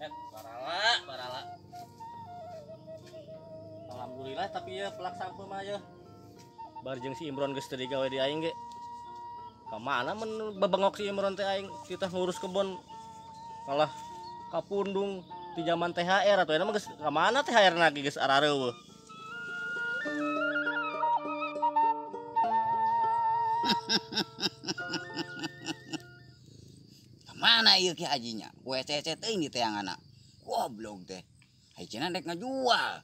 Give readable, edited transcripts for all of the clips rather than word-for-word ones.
Barala, barala. Alhamdulillah tapi ya pelak sampeu mah ya. Bar jeung si Imron geus teu digawe di aing ge. Ka mana men bebengok si Imron teh aing kita ngurus kebon malah kapundung di zaman THR atuh eta mah geus ka mana THR na ge geus arareuweuh. Mana ieu Ki Hajinya? WCC teuing di teanganna. Goblok teh. Ai cenah rek ngajual.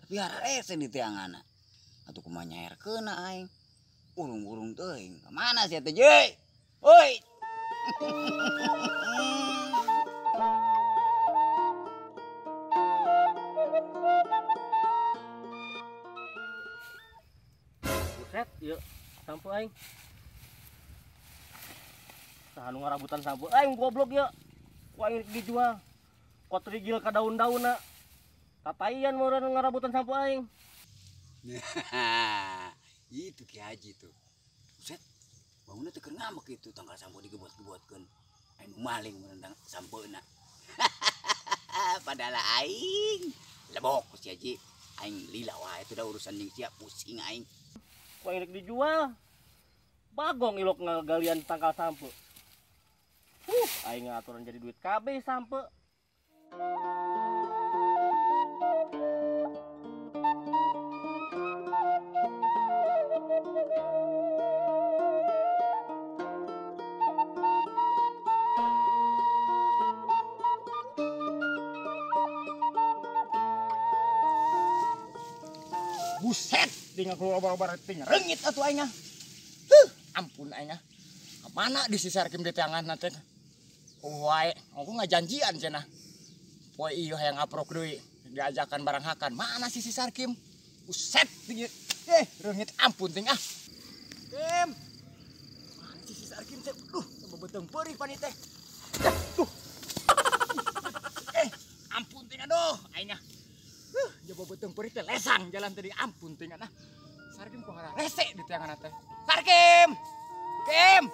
Tapi hararese di teanganna. Atuh kumaha nyaerkeunna aing. Urung-urung teuing. Ka mana sia teh, Ji? Hoi. Buset, ieu sampo aing. Saha nu ngarabutan sampo aing goblok ieu. Ku aing dijual. Ku trigil ka daun-daunna. Tataian meureun ngarabutan sampo aing. Itu Ki Haji tuh. Buset, bangunna teh keur ngambek itu tanggal sampo digebot-gebotkeun. Aing maling meureun sampeuna. Padahal aing lebok ku si Haji. Aing lila wae itu dah urusan jeung sia pusing aing. Ku aing rek dijual. Bagong ilok ngagalian tangkal sampo. Aing ngaturan jadi duit kabeh sampe. Buset, tinggal keluar obar-obar ting rengit atuh aing ah. Ampun aing ah. Mana di si Sarkim di tangan nanti? Wae, aku nggak janjian cenah. Poe ieu hayang aprok deui, diajakan barang hakan. Mana si si Sarkim? Buset, tinggi. Reungit ampun ting ah. Kim. Mana si si Sarkim teh? Duh, beuteung peurih pan teh. Duh. Ampun ting aduh, aing ah. Jaba beuteung peurih teh lesang jalan tadi ampun ting ah. Sarkim kok rese di tangan teh. Sarkim. Kim.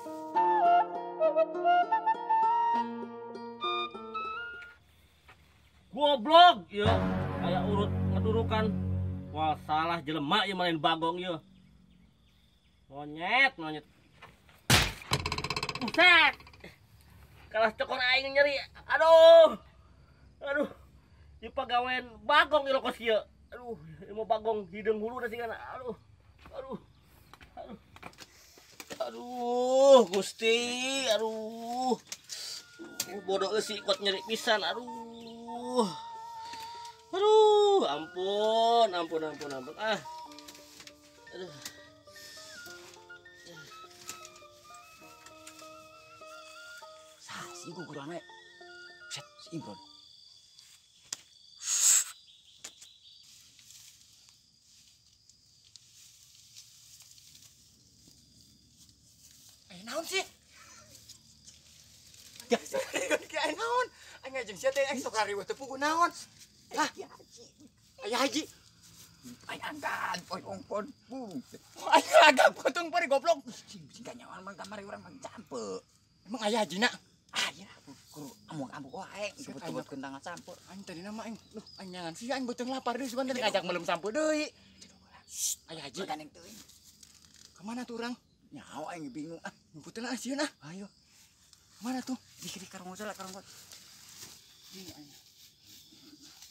Goblok ieu aya urut ngadurukan. Wah, salah jelema ieu main bagong ieu. Monyet, monyet. Buset. Kalah cokor aing nyeri. Aduh. Aduh. Ieu pagawean bagong ieu kos ieu. Aduh, ieu mah bagong hideung hulu da sigana. Aduh. Aduh. Aduh. Aduh, Gusti, aduh. Bodoh eusi kuat nyeri pisan, aduh. Aduh, ampun, ampun, ampun, ampun. Ah. Aduh. Sasi gugurana. Set, si Imron. Naon sih? Ya, kayak naon? Aing ngajeng sia teh aing sok rariweuh teu puguh naon? Hah? Aya Haji. Aing angkat poe ongkon bung. Aing lagak potong pari goblok. Cing kanyawan mah kamari urang mah sampe. Emang aya Haji na? Aya, kudu amuk-amuk wae gebot-gebotkeun tanggal sampe. Aing tadi nama aing, duh aing nyangan sia aing beuteung lapar deui sugan teh ngajak melem sampe deui. Aya Haji. Gandeng teuing. Ka mana tuh urang? Nyawa aing bingung ah. Nyumputeun ah sieun ah. Ayo. Mana tuh? Di kiri karung lah karung. Ini aing.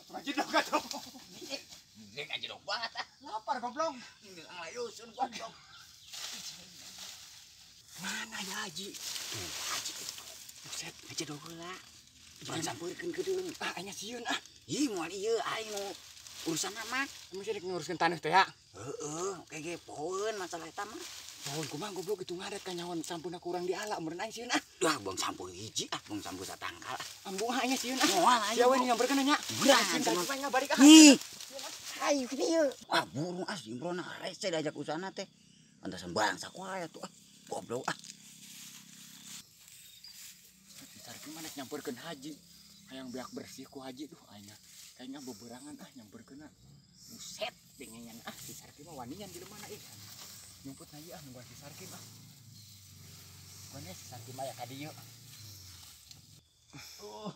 Atuh aja dong atuh. Rek aja dong banget ah. Lapar goblok. Geus nglayusun goblok. Mana ya Haji? Tuh Haji itu. Buset, aja dong heula. Jangan sampeurkeun keudeung. Ah aing sieun ah. Ih moal ieu aing nu urusan mah. Emang sih rek nguruskeun taneuh teh ya? Heeh, oke ge poeun masalah eta mah. Pohon kumaha goblok itu ngadat kanyawan sampuna kurang diala meureun aing sieun ah. Duh, buang sampo hiji ah, buang sampo satangkal ah. Ambung aing sieun ah. Moal aing. Sia we nyamperkeun nya. Beurang sieun ka aing balik ah. Ih. Ayo kieu ieu. Ah burung ah si Imron rese diajak usana teh. Antasan bangsa wae atuh ah. Goblok ah. Sarki mah nyamperkeun haji. Hayang beak bersih ku haji duh aing. Kayaknya beberangan ah nyamperkeun ah. Buset dengengan ah si Sarki mah wanian jelema na ih. Nyumput haji ah nungguan si Sarki mah. Bukannya si Sarki mah ya ka dieu. Oh.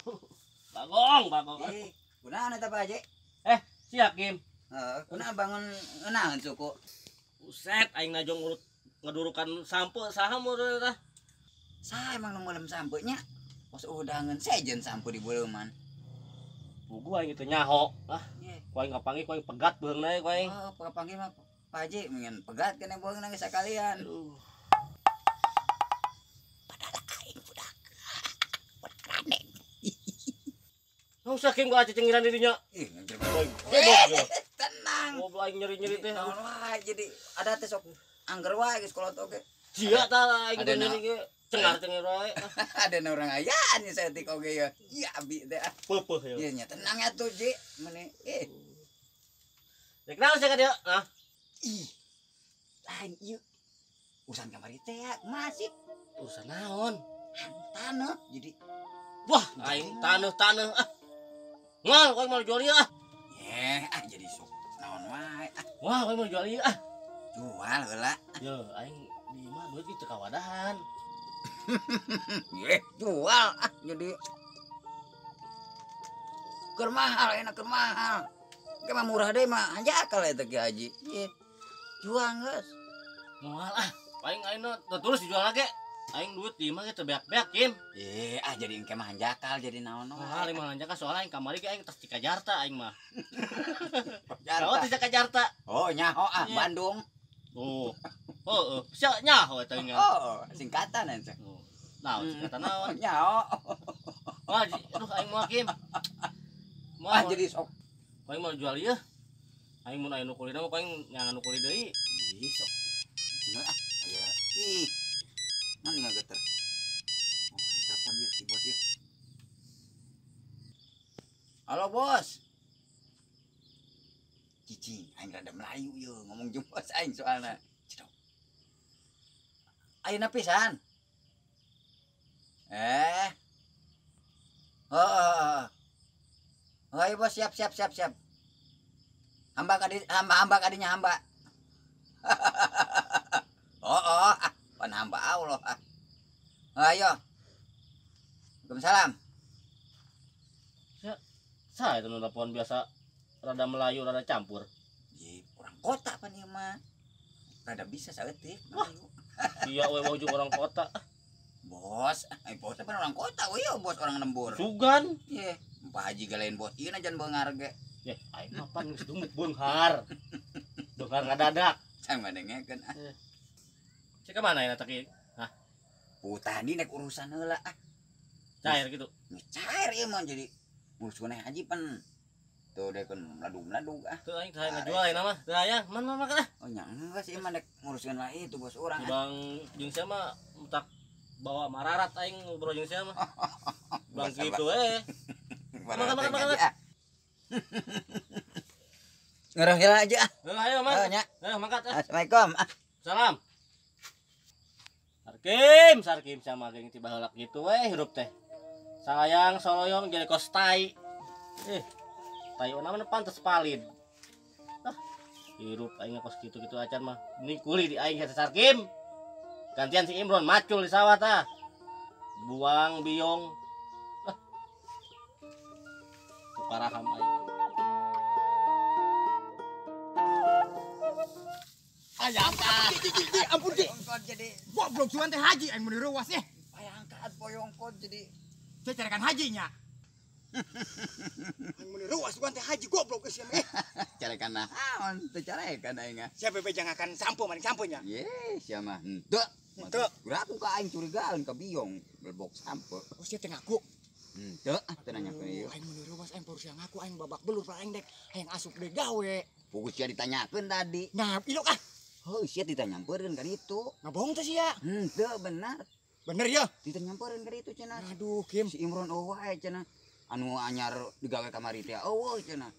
Bagong, bagong. Kunaon eta Pak Haji? Siap, Kim. Heeh, kunaon bangun ngeunaheun suku? Buset, aing najong urut ngadurukan sampe saha mun tah. Saha emang nu meulem sampe nya? Pos udangeun sejen sampe di beuleman. Pugu aing teu nyaho. Ah, ku aing kapanggih ku aing pegat beuheungna ku aing. Oh, kapanggih mah Pak Haji mungkin pegat kena beuheungna geus sakalian. Aduh. Padahal aing budak. Budak randeng. Nggak usah Kim gua cengiran dirinya. Ih, tenang. Goblok aing nyeri-nyeri teh. Naon wae jadi ada teh sok angger wae geus kolot oge. Sia tah aing nyeri ge cengar-cengir wae. Ada orang ayaan nya saeutik oge ya. Iya abi teh. Peupeeh ya. Ieu nya tenang atuh Ji. Meni eh. Rek naon sia ka dieu? Hah? Ih. Lain ieu. Urusan kamari teh ya, masih urusan naon? Taneuh jadi wah aing taneuh-taneuh ah. Ngal kowe mau jual ieu ah. Ah jadi sok naon wae ah. Wah kowe mau jual ieu ah. Jual heula. Ye aing di imah duit teu kawadahan. Ye jual ah jadi keur mahal enak keur mahal. Ke mah murah deui mah hanjakal eta Ki Haji. Ye jual geus. Moal ah paling aing terus dijual lagi. Aing duit di imah ge teu beak-beak Kim. Ah jadi engke mah hanjakal jadi naon wae. Moal mah hanjakal soalnya aing kamari ge aing tas Cikajarta aing mah. Jakarta. Tahu Cikajarta. Oh nyaho ah Bandung. Oh. Heeh, sia nyaho eta nya. Oh, singkatan eta. Nah, singkatan naon? Nyaho. Wah, aduh aing moal Kim. Moal jadi sok. Aing mau jual ieu. Aing mun aya nu kulina mah aing nyangan nu kuli deui. Ih sok. Cenah ah aya. Ih. Mana ngageter? Oh, ayo telepon ieu si bos ieu. Halo bos. Cicing, aing rada Melayu ieu ngomong jeung bos aing soalna. Cedok. Ayeuna pisan. Oh. Oh, ayo bos siap. Hamba kadi hamba kadinya hamba. Oh, ah, pan hamba Allah ah. Ayo. Waalaikumsalam. Ya, saya itu telepon biasa rada Melayu rada campur. Ye, orang kota pan ieu mah. Rada bisa saeutik. Wah. Iya we wujud orang kota. Bos, bos pan orang kota we bos orang lembur. Sugan. Ye, Pak Haji galain bos ieu najan beunghar ge. Ye, aing mah pan geus dumuk beunghar. Beunghar ngadadak. Cang madengekeun ah. Cek ka mana ya taki? Hah? Putani nek urusan heula ah. Cair gitu. Cair ieu mah jadi urusan haji pan. Tuh dekeun meladug-meladug ah. Tuh aing teh ngajual ayeuna mah. Teu aya, man mah makan ah. Oh nya geus ieu mah nek nguruskeun lah itu bos urang. Bang jeung sia mah tak bawa mararat aing ngobrol jeung sia mah. Bang kitu we. Makan. Ngerah heula aja ah. Heuh ayo man. Nya. Heuh mangkat ah. Assalamualaikum. Salam. Sarkim sama geng tiba heula kitu we hirup teh. Sayang soloyong jadi kos tai. Tai ona mah pantes palid. Ah, hirup aing kos kitu-kitu acan mah. Ini kuli di aing si Sarkim. Gantian si Imron macul di sawah tah. Buang biong. Ah. Keparaham aing. Ayam ampun Ji. Jadi goblok cuan teh haji aing mun reuwas eh. Aya angkat boyongkot jadi saya carikan hajinya. Aing mun reuwas cuan teh haji goblok geus eh. Carekan naon teu carekan aing ah. Siapa be jangakan sampo maning samponya. Ye, sia mah henteu. Henteu. Geraku ka aing curigaan ka biong belbok sampo. Oh sia teh ngaku. Henteu, teu nanyakeun ieu. Aing mun reuwas aing baru sia ngaku aing babak belur aing dek aing asup deui gawe. Pugus sia ditanyakeun tadi. Nah, ilok ah. Heuh, sia ditanyampeurkeun ka ditu. Ngabohong teh sia. Henteu benar. Bener ya? Ditanyampeurkeun ka ditu cenah. Aduh, Kim. Si Imron eueuh wae cenah. Anu anyar digawe kamari teh eueuh cenah.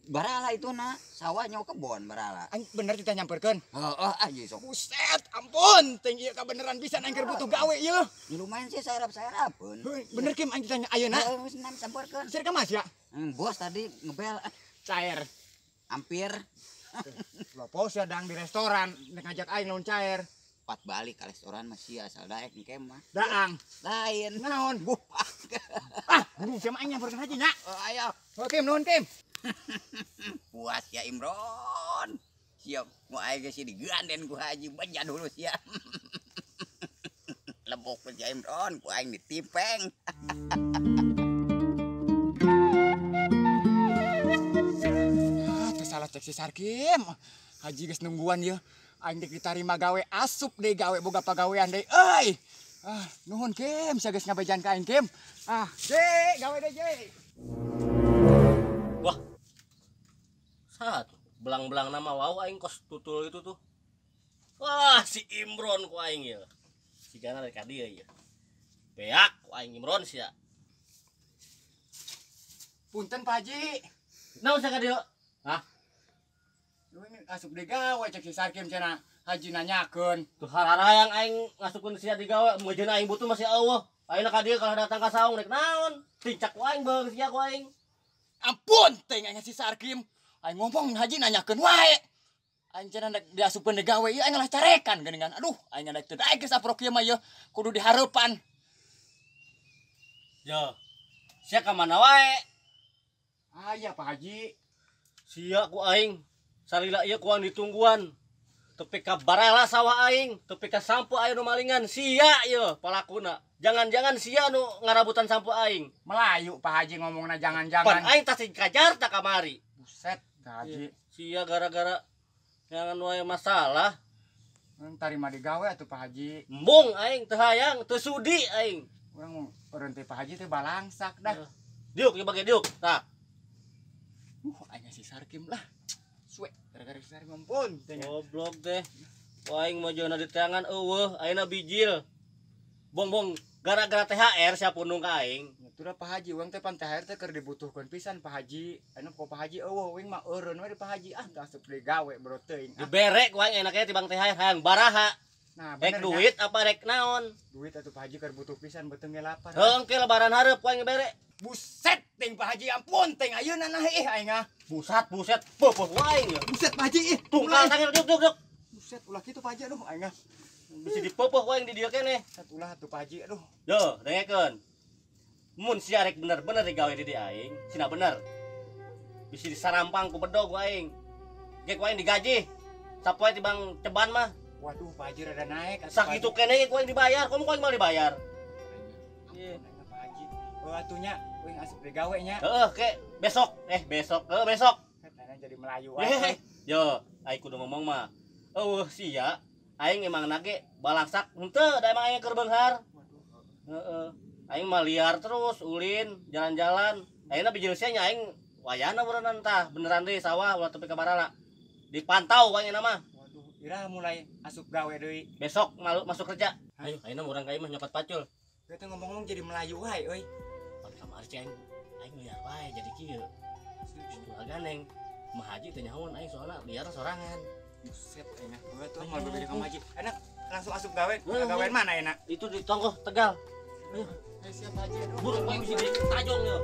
Barala itu na, sawah nyawa kebon barala. Aing bener ditanyampeurkeun. Heeh, ah jadi sok. Buset, ampun, ting ieu kabeneran pisan aing keur butuh gawe ieu. Ya lumayan sih sarap-sarapeun. Bener Kim aing ditanya ayeuna. Heeh, geus nam sampeurkeun. Sir ka Mas ya? Bos tadi ngebel. Cair. Hampir. Lopo sia dang di restoran nek ngajak aing lamun cair. Pat balik ke restoran mah sia asal daek engke mah. Daang. Lain. Naon? Buah. Ah, Guru sama aing nyamperkeun haji nya. Oh, ayo. Oh, Kim nuhun Kim. Puas ya Imron. Siap, mau aing geus diganden ku haji beja dulu sia. Lebok ku si Imron, ku aing ditipeng. Ah, teu salah cek si Sarkim. Haji geus nungguan ieu. Aing dek ditarima gawe asup deui gawe boga pagawean deui euy. Ah, nuhun Kim, sia geus ngabejan ka aing Kim. Ah, je, gawe deui je. Wah. Satu belang-belang nama wau aing kos tutul itu tuh. Wah, si Imron ku aing ieu. Sigana dari ka dieu ieu. Beak ku aing Imron sia. Punten Pak Haji. Naon sia ka dieu? Hah? Lu ini asup deui gawe cek si Sarkim cenah. Haji nanyakeun. Tuh hararayang aing ngasupkeun sia di gawe, meujeuhna aing butuh masih eueuh. Ayeuna ka dieu kalau datang ka saung rek naon? Tincak ku aing beung sia ku aing. Ampun teuing aing si Sarkim. Aing ngomong haji nanyakeun wae. Aing cenah rek diasupkeun di gawe ieu aing lah carekan geuningan. Aduh, aing rek teu daek geus aprok ieu mah ieu. Kudu dihareupan. Yo. Sia ka mana wae? Aya Pak Haji. Sia ku aing. Salila ieu ku aing ditungguan. Tepi ka barala sawah aing, tepi ka sampo aing nu malingan. Sia ieu palakuna. Jangan-jangan sia nu ngarabutan sampo aing. Melayu Pak Haji ngomongna jangan-jangan. Pan aing tas dikajar tak kamari. Buset, Pak Haji. Sia gara-gara jangan wae masalah. Tarima digawe atuh Pak Haji. Embung aing teu hayang, teu sudi aing. Urang berhenti Pak Haji teh balangsak dah. Diuk ieu bage diuk. Tah. Aing si Sarkim lah. Suwe gara-gara si Sarkim ampun teh. Goblok teh. Aing mah jeung di tangan eueuh, ayeuna bijil. Bongbong gara-gara THR sia pundung ka aing. Atuh da Pak Haji, urang teh pan THR teh keur dibutuhkeun pisan Pak Haji. Anu ku Pak Haji eueuh uing mah eureun we di Pak Haji. Ah, teu asup deui gawe bro teuing. Dibere ku aing enaknya tibang THR hayang baraha. Nah, rek duit apa rek naon? Duit atuh Pak Haji keur butuh pisan beuteung ge lapar. Heuh, engke lebaran hareup ku aing bere. Buset ting Pak Haji ampun ting ayeuna nah ih aing ah. Buset buset beuh aing ya. Buset Pak Haji ih. Tungkal tangan duk duk duk. Buset ulah kitu Pak Haji aduh aing ah. Bisi dipeupeut ku aing di dieu keneh. Buset ulah atuh Pak Haji aduh. Yo, dengekeun. Mun sia rek bener-bener digawe di dieu aing, sina bener. Bisi disarampang ku bedog ku aing. Ge ku aing digaji. Sapoe tibang ceban mah. Waduh, Pak Haji rada naik. Sakitu keneh ku aing dibayar, komo ku aing mah dibayar. Iya, Pak Haji. Oh, atunya uing asup digawe nya. Heeh, ke besok. Besok. Heeh, besok. Katanya jadi Melayu wae. Yo, aing kudu ngomong mah. Eueuh sia, aing emang nage balangsak henteu da emang aing keur beunghar. Waduh. Heeh. Aing mah liar terus, ulin, jalan-jalan. Ayeuna bijil sia nya aing wayahna beureunan tah, beneran deui sawah ulah tepi ka barala. Dipantau aing mah. Waduh, ira mulai asup gawe deui. Besok malu masuk kerja. Ayo, ayeuna urang ka imah nyokot pacul. Teu ngomong-ngomong jadi Melayu wae euy. Pan kamari cai aing liar wae jadi kieu. Situ aganeng. Mah haji teh nyahoan aing soalna liar sorangan. Buset aing mah. Gua tuh mau berbeda sama haji. Enak langsung asup gawe. Gawean mana enak? Itu di Tongkoh Tegal. Ayo. Ayo siap haji aduh. Burung aing bisa ditajong yo.